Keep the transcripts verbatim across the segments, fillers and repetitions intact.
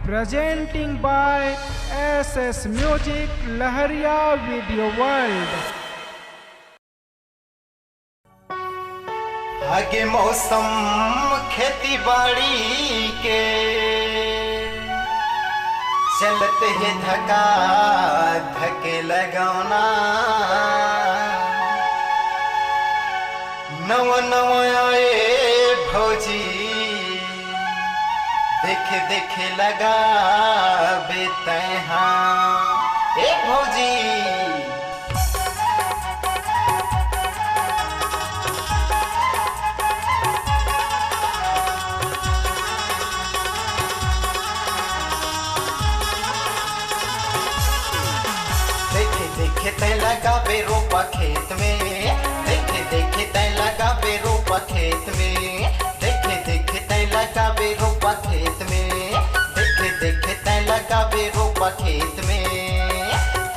Presenting by S S Music Lahariya Video World। आगे मौसम खेती बाड़ी के चलत हे धका धके लगौना। नवा नवा आए भौजी, देखे देखे लगाबे तैहा। ए भौजी, देखे देखे तै लगाबे रोपा खेत में, देखे देखे तै लगाबे रोपा खेत में, देखे देखे तै लगाबे रोपा खेत में, देखे देखे तै लगाबे रोपा खेत में।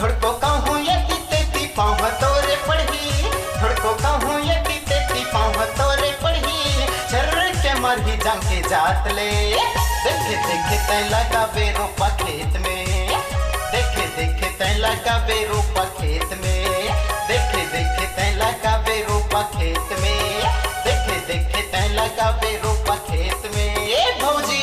थोड़को कहूँ ये तेती पाँव तोरे पड़ही, थोड़को कहूँ ये तेती पाँव तोरे पड़ही, चर के मरही जांके जात ले। देखे देखे तै लगाबे रोपा खेत में, देखे देखे तै लगाबे रोपा खेत में, देखे देखे तै लगाबे रोपा खेत में, देखे देखे तै लगाबे रोपा खेत में। ए भौजी,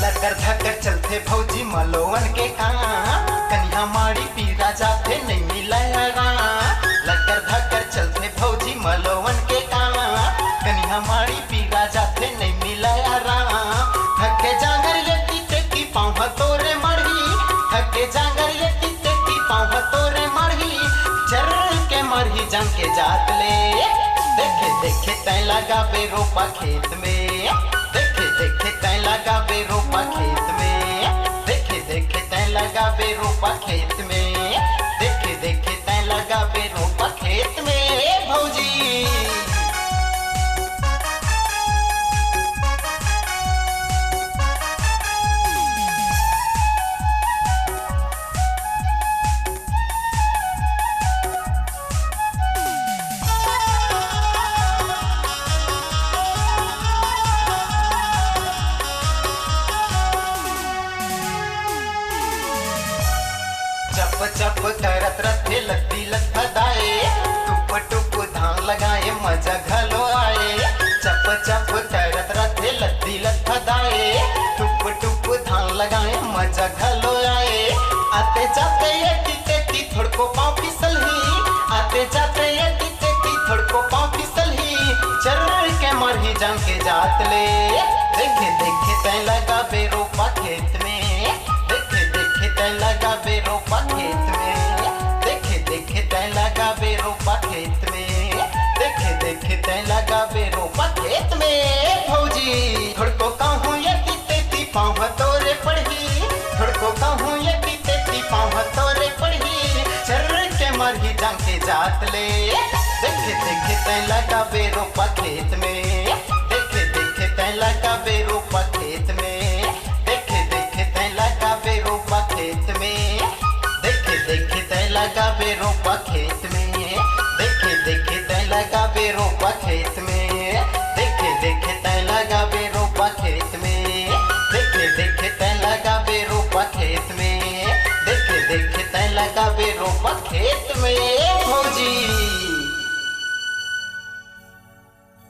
लकर धकर चलथे भौजी मलोवन के काम, कनिहा माड़ी पीरा जाथे नइ मिलय आराम। लकर धकर चलथे भौजी मलोवन के काम, कनिहा माड़ी पीरा जाथे नइ मिलय आराम। थके जांगर एती तेती पाँव तोरे मरही, थके जांगर एती तेती पाँव तोरे मरही, चर के मरही जांके जात ले। देखे देखे तै लगाबे रोपा खेत में, देखे देखे तै लगाबे रोपा खेत में, देखे देखे तै लगाबे रोपा खेत में, देखे देखे तै लगाबे रोपा खेत में। ए भौजी, चप चप करत रथे लत्ती लत फदाए, टुप टुप धान लगाए मजा घलो आए। चप चप करत रथे लत्ती लत फदाए, टुप टुप धान लगाए मजा घलो आए। आते जाते एती तेती थोड़को पाँव फिसलही, आते जाते एती तेती थोड़को पाँव फिसलही, चर के मरही जांके जात ले। देखे देखे तै लगाबे रोपा खेत में, देखे देखे तै लगाबे रोपा खेत में, देखे देखे तै लगाबे रोपा खेत में, देखे देखे तै लगाबे रोपा खेत में। भौजी, थोड़को कहूँ एती तेती पाँव तोरे पड़ही, थोड़को कहूँ एती तेती पाँव तोरे पड़ही, चर के मरही जांके जात ले। देखे देखे तै लगाबे रोपा खेत में, देखे देखे तै लगाबे रोपा खेत में, देखे देखे तै लगाबे रोपा खेत में, देखे देखे तै लगाबे रोपा खेत में, देखे देखे तै लगाबे रोपा खेत में, देखे देखे तै लगाबे रोपा खेत में, देखे देखे तै लगाबे रोपा खेत में, देखे देखे तै लगाबे रोपा खेत में। ए भौजी,